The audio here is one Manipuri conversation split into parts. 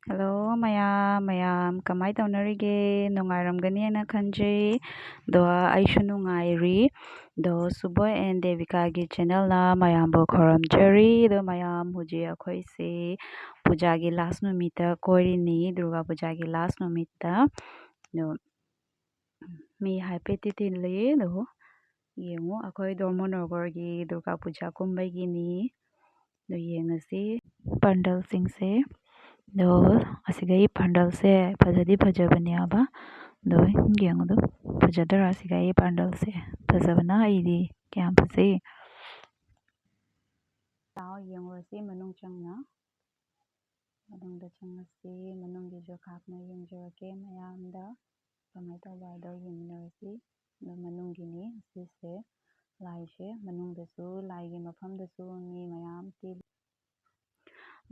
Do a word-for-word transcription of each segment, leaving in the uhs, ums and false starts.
Hello ꯃꯌꯥꯝ, ꯃꯌꯥꯝ ꯀꯃꯥꯏ ꯇꯧꯅꯔꯤꯒꯦ? ꯅꯨꯡꯉꯥꯏꯔꯝꯒꯅꯤ ꯍꯥꯏꯅ ꯈꯟꯖꯩ꯫ ꯑꯗꯣ ꯑꯩꯁꯨ ꯅꯨꯡꯉꯥꯏꯔꯤ꯫ ꯑꯗꯣ ꯁꯨꯕꯣꯏ and ꯗꯦꯕꯤꯀꯥꯒꯤ channelꯅ ꯃꯌꯥꯝꯕꯨ ꯈꯨꯔꯨꯝꯖꯔꯤ꯫ ꯑꯗꯣ ꯃꯌꯥꯝ, ꯍꯧꯖꯤꯛ ꯑꯩꯈꯣꯏꯁꯦ ꯄꯨꯖꯥꯒꯤ last ꯅꯨꯃꯤꯠꯇ ꯀꯣꯏꯔꯤꯅꯤ, ꯗꯨꯔꯒꯥ ꯄꯨꯖꯥꯒꯤ last ꯅꯨꯃꯤꯠꯇ꯫ ꯑꯗꯣ ꯃꯤ ꯍꯥꯏꯐꯦꯠꯇꯤ ꯇꯤꯜꯂꯤ꯫ ꯑꯗꯣ ꯌꯦꯡꯉꯨ, ꯑꯩꯈꯣꯏ ꯙꯔꯃꯅꯒꯔꯒꯤ ꯗꯨꯔꯒꯥ ꯄꯨꯖꯥ ꯀꯨꯝꯕꯒꯤꯅꯤ꯫ ꯑꯗꯣ ꯌꯦꯡꯉꯁꯤ ꯄꯥꯟꯗꯜꯁꯤꯡꯁꯦ꯫ ꯑꯗꯣ ꯑꯁꯤꯗꯩ ꯄꯥꯟꯗꯜꯁꯦ ꯐꯖꯗꯤ ꯐꯖꯕꯅꯦꯕ꯫ ꯑꯗꯣ ꯌꯦꯡꯉꯨꯗꯣ, ꯐꯖꯗ꯭ꯔꯥ? ꯑꯁꯤꯗꯩ ꯄꯥꯟꯗꯜꯁꯦ ꯐꯖꯕꯅ ꯑꯩꯗꯤ ꯀꯌꯥꯝ ꯐꯖꯩ꯫ ꯂꯥꯛꯑꯣ, ꯌꯦꯡꯉꯨꯔꯁꯤ ꯃꯅꯨꯡ ꯆꯪꯅ꯫ ꯃꯅꯨꯡꯗ ꯆꯪꯉꯁꯤ꯫ ꯃꯅꯨꯡꯒꯤꯁꯨ ꯈꯥꯛꯅ ꯌꯦꯡꯖꯔꯛꯀꯦ ꯃꯌꯥꯝꯗ꯫ ꯀꯃꯥꯏꯅ ꯇꯧꯕ ꯍꯥꯏꯗꯣ ꯌꯦꯡꯃꯤꯟꯅꯔꯁꯤ꯫ ꯑꯗꯣ ꯃꯅꯨꯡꯒꯤꯅꯤ ꯁꯤꯁꯦ, ꯂꯥꯏꯁꯦ꯫ ꯃꯅꯨꯡꯗꯁꯨ, ꯂꯥꯏꯒꯤ ꯃꯐꯝꯗꯁꯨ ꯃꯤ ꯃꯌꯥꯝ ꯇꯤꯜꯂꯤ꯫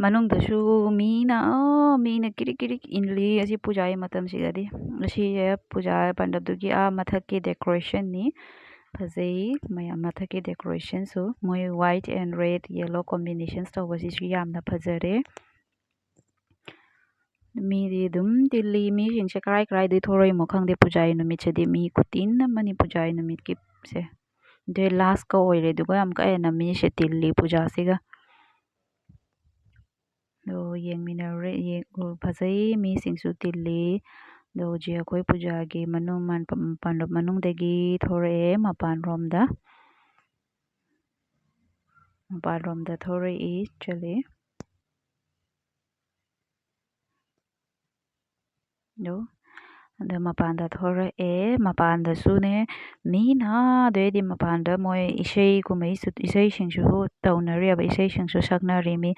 ꯃꯅꯨꯡꯗꯁꯨ ꯃꯤꯅ, ꯑꯥ, ꯃꯤꯅ ꯀꯤꯔꯤꯛ ꯀꯤꯔꯤꯛ ꯏꯜꯂꯤ ꯑꯁꯤ ꯄꯨꯖꯥꯒꯤ ꯃꯇꯝꯁꯤꯗꯗꯤ꯫ ꯑꯁꯤꯁꯦ ꯄꯨꯖꯥ ꯃꯟꯗꯞꯇꯨꯒꯤ ꯑꯥ ꯃꯊꯛꯀꯤ decorationꯅꯤ꯫ ꯐꯖꯩ ꯃꯌꯥꯝ, ꯃꯊꯛꯀꯤ decorationꯁꯨ꯫ ꯃꯣꯏ white and red, yellow combinations ꯇꯧꯕꯁꯤꯁꯨ ꯌꯥꯝꯅ ꯐꯖꯔꯦ꯫ ꯃꯤꯗꯤ ꯑꯗꯨꯝ ꯇꯤꯜꯂꯤ꯫ ꯃꯤꯁꯤꯡꯁꯦ ꯀꯔꯥꯏ ꯀꯔꯥꯏꯗꯒꯤ ꯊꯣꯔꯛꯏꯃꯣ ꯈꯪꯗꯦ꯫ ꯄꯨꯖꯥꯒꯤ ꯅꯨꯃꯤꯠꯁꯤꯗꯤ ꯃꯤ ꯈꯨꯇꯤꯟ ꯑꯃꯅꯤ ꯄꯨꯖꯥꯒꯤ ꯅꯨꯃꯤꯠꯀꯤꯁꯦ꯫ ꯑꯗꯩ lastꯀ ꯑꯣꯏꯔꯦ, ꯑꯗꯨꯒ ꯌꯥꯝ ꯀꯥ ꯍꯦꯟꯅ ꯃꯤꯁꯦ ꯇꯤꯜꯂꯤ ꯄꯨꯖꯥꯁꯤꯒ꯫ ꯑꯗꯣ ꯌꯦꯡꯃꯤꯟꯅꯔꯨꯔꯦ, ꯌꯦꯡ-, ꯎ, ꯐꯖꯩ, ꯃꯤꯁꯤꯡꯁꯨ ꯇꯤꯜꯂꯤ꯫ ꯑꯗꯣ ꯍꯧꯖꯤꯛ ꯑꯩꯈꯣꯏ ꯄꯨꯖꯥꯒꯤ ꯃꯅꯨꯡ, ꯃꯥꯟ-, ꯃꯄꯥꯟ ꯃꯅꯨꯡꯗꯒꯤ ꯊꯣꯔꯛꯑꯦ ꯃꯄꯥꯟꯔꯣꯝꯗ꯫ ꯃꯄꯥꯟꯂꯣꯝꯗ ꯊꯣꯔꯛꯏ, ꯆꯠꯂꯤ꯫ ꯑꯗꯣ, ꯑꯗ ꯃꯄꯥꯟꯗ ꯊꯣꯔꯛꯑꯦ꯫ ꯃꯄꯥꯟꯗꯁꯨꯅꯦ, ꯃꯤꯅ ꯑꯗꯩꯗꯤ ꯃꯄꯥꯟꯗ ꯃꯣꯏ ꯏꯁꯩ ꯀꯨꯝꯍꯩꯁꯨ, ꯏꯁꯩꯁꯤꯡꯁꯨ ꯇꯧꯅꯔꯤꯑꯕ, ꯏꯁꯩꯁꯤꯡꯁꯨ ꯁꯛꯅꯔꯤ꯫ ꯃꯤ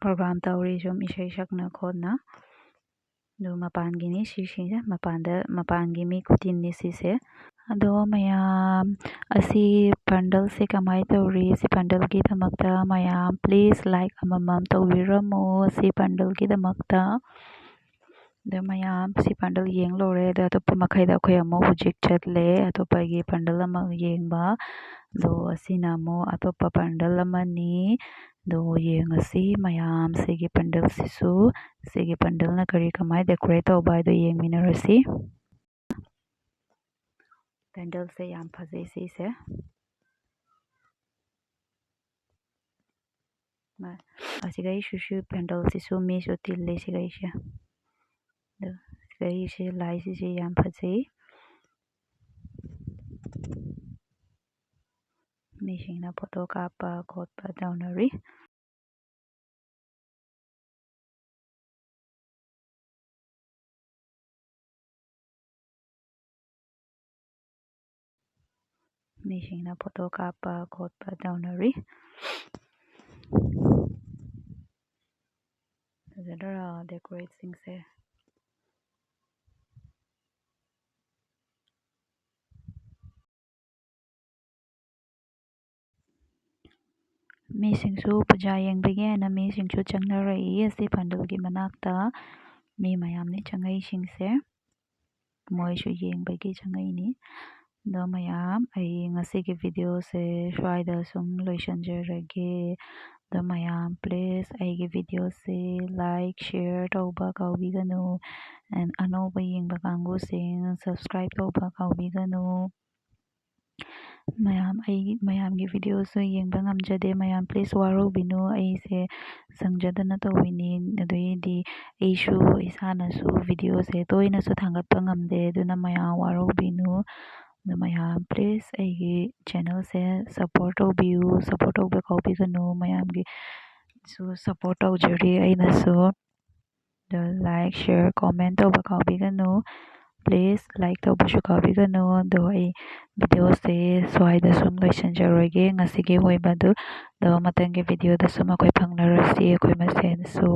program ꯇꯧꯔꯤ ꯁꯨꯝ ꯏꯁꯩ ꯁꯛꯅ ꯈꯣꯠꯅ꯫ ꯑꯗꯨ ꯃꯄꯥꯟꯒꯤꯅꯤ ꯁꯤꯁꯤꯡꯁꯦ, ꯃꯄꯥꯟꯗ, ꯃꯄꯥꯟꯒꯤ ꯃꯤ ꯈꯨꯇꯤꯟꯅꯤ ꯁꯤꯁꯦ꯫ ꯑꯗꯣ ꯃꯌꯥꯝ, ꯑꯁꯤ ꯄꯟꯗꯜꯁꯦ ꯀꯃꯥꯏꯅ ꯇꯧꯔꯤ? ꯁꯤ ꯄꯟꯗꯜꯒꯤꯗꯃꯛꯇ ꯃꯌꯥꯝ please like ꯑꯃꯃꯝ ꯇꯧꯕꯤꯔꯝꯃꯣ, ꯁꯤ ꯄꯟꯗꯜꯒꯤꯗꯃꯛꯇ꯫ ꯑꯗꯣ ꯃꯌꯥꯝ ꯁꯤ ꯄꯟꯗꯜ ꯌꯦꯡ ꯂꯣꯏꯔꯦ꯫ ꯑꯗꯣ ꯑꯇꯣꯞꯄ ꯃꯈꯩꯗ ꯑꯩꯈꯣꯏ ꯑꯃꯨꯛ ꯍꯧꯖꯤꯛ ꯆꯠꯂꯦ, ꯑꯇꯣꯞꯄꯒꯤ ꯄꯟꯗꯜ ꯑꯃ ꯌꯦꯡꯕ꯫ ꯑꯗꯣ ꯑꯁꯤꯅ ꯑꯃꯨꯛ ꯑꯇꯣꯞꯄ ꯄꯟꯗꯜ ꯑꯃꯅꯤ꯫ ꯑꯗꯣ ꯌꯦꯡꯉꯁꯤ ꯃꯌꯥꯝ ꯁꯤꯒꯤ ꯄꯟꯗꯜꯁꯤꯁꯨ, ꯁꯤꯒꯤ ꯄꯟꯗꯜꯅ ꯀꯔꯤ ꯀꯃꯥꯏꯅ decorate ꯇꯧꯕ ꯍꯥꯏꯗꯣ ꯌꯦꯡꯃꯤꯟꯅꯔꯁꯤ꯫ ꯄꯦꯟꯗꯜꯁꯦ ꯌꯥꯝ ꯐꯖꯩ ꯁꯤꯁꯦ꯫ ꯃ-, ꯑꯁꯤꯒꯩꯁꯤꯁꯨ ꯄꯦꯟꯗꯜꯁꯤꯁꯨ ꯃꯤꯁꯨ ꯇꯤꯜꯂꯤ ꯁꯤꯒꯩꯁꯦ꯫ ꯑꯗꯨ ꯁꯤꯒꯩꯁꯦ ꯂꯥꯏꯁꯤꯁꯦ ꯌꯥꯝ ꯐꯖꯩ꯫ ꯃꯤꯁꯤꯡꯅ ꯐꯣꯇꯣ ꯀꯥꯞꯄ ꯈꯣꯠꯄ ꯇꯧꯅꯔꯤ꯫ ꯃꯤꯁꯤꯡꯅ ꯐꯣꯇꯣ ꯀꯥꯞꯄ ꯈꯣꯠꯄ ꯇꯧꯅꯔꯤ꯫ ꯐꯖꯗ꯭ꯔꯥ decorateꯁꯤꯡꯁꯦ? ꯃꯤꯁꯤꯡꯁꯨ ꯄꯨꯖꯥ ꯌꯦꯡꯕꯒꯤ ꯍꯥꯏꯅ ꯃꯤꯁꯤꯡꯁꯨ ꯆꯪꯅꯔꯛꯏ ꯑꯁꯤ ꯄꯟꯗꯜꯒꯤ ꯃꯅꯥꯛꯇ꯫ ꯃꯤ ꯃꯌꯥꯝꯅꯤ ꯆꯪꯉꯛꯏꯁꯤꯡꯁꯦ꯫ ꯃꯣꯏꯁꯨ ꯌꯦꯡꯕꯒꯤ ꯆꯪꯉꯛꯏꯅꯤ꯫ ꯑꯗꯣ ꯃꯌꯥꯝ, ꯑꯩ ꯉꯁꯤꯒꯤ videoꯁꯦ ꯁ꯭ꯋꯥꯏꯗ ꯁꯨꯝ ꯂꯣꯏꯁꯤꯟꯖꯔꯒꯦ꯫ ꯑꯗꯣ ꯃꯌꯥꯝ, please ꯑꯩꯒꯤ videoꯁꯦ like, share ꯇꯧꯕ ꯀꯥꯎꯕꯤꯒꯅꯨ꯫ And ꯑꯅꯧꯕ ꯌꯦꯡꯕ ꯀꯥꯡꯕꯨꯁꯤꯡ subscribe ꯇꯧꯕ ꯀꯥꯎꯕꯤꯒꯅꯨ꯫ ꯃꯌꯥꯝ, ꯑꯩ ꯃꯌꯥꯝꯒꯤ videoꯁꯨ ꯌꯦꯡꯕ ꯉꯝꯖꯗꯦ꯫ ꯃꯌꯥꯝ, please ꯋꯥꯔꯧꯕꯤꯅꯨ꯫ ꯑꯩꯁꯦ ꯁꯪꯖꯗꯅ ꯇꯧꯔꯤꯅꯤ꯫ ꯑꯗꯨꯏꯗꯤ ꯑꯩꯁꯨ ꯏꯁꯥꯅꯁꯨ videoꯁꯦ ꯇꯣꯏꯅꯁꯨ ꯊꯥꯡꯒꯠꯄ ꯉꯝꯗꯦ꯫ ꯑꯗꯨꯅ ꯃꯌꯥꯝ ꯋꯥꯔꯧꯕꯤꯅꯨ꯫ ꯑꯗꯨ ꯃꯌꯥꯝ, please ꯑꯩꯒꯤ channelꯁꯦ support ꯇꯧꯕꯤꯌꯨ꯫ Support ꯇꯧꯕ ꯀꯥꯎꯕꯤꯒꯅꯨ꯫ ꯃꯌꯥꯝꯒꯤꯁꯨ support ꯇꯧꯖꯔꯤ ꯑꯩꯅꯁꯨ꯫ ꯑꯗꯣ like, share, comment ꯇꯧꯕ ꯀꯥꯎꯕꯤꯒꯅꯨ꯫ Please like ꯇꯧꯕꯁꯨ ꯀꯥꯎꯕꯤꯒꯅꯨ꯫ ꯑꯗꯣ ꯑꯩ videoꯁꯦ ꯁ꯭ꯋꯥꯏꯗ ꯁꯨꯝ ꯂꯣꯏꯁꯤꯟꯖꯔꯣꯏꯒꯦ ꯉꯁꯤꯒꯤ ꯑꯣꯏꯕ ꯑꯗꯨ꯫ ꯑꯗꯣ ꯃꯊꯪꯒꯤ videoꯗꯁꯨ ꯃꯈꯣꯏ ꯐꯪꯅꯔꯁꯤ ꯑꯩꯈꯣꯏ ꯃꯁꯦꯟꯁꯨ꯫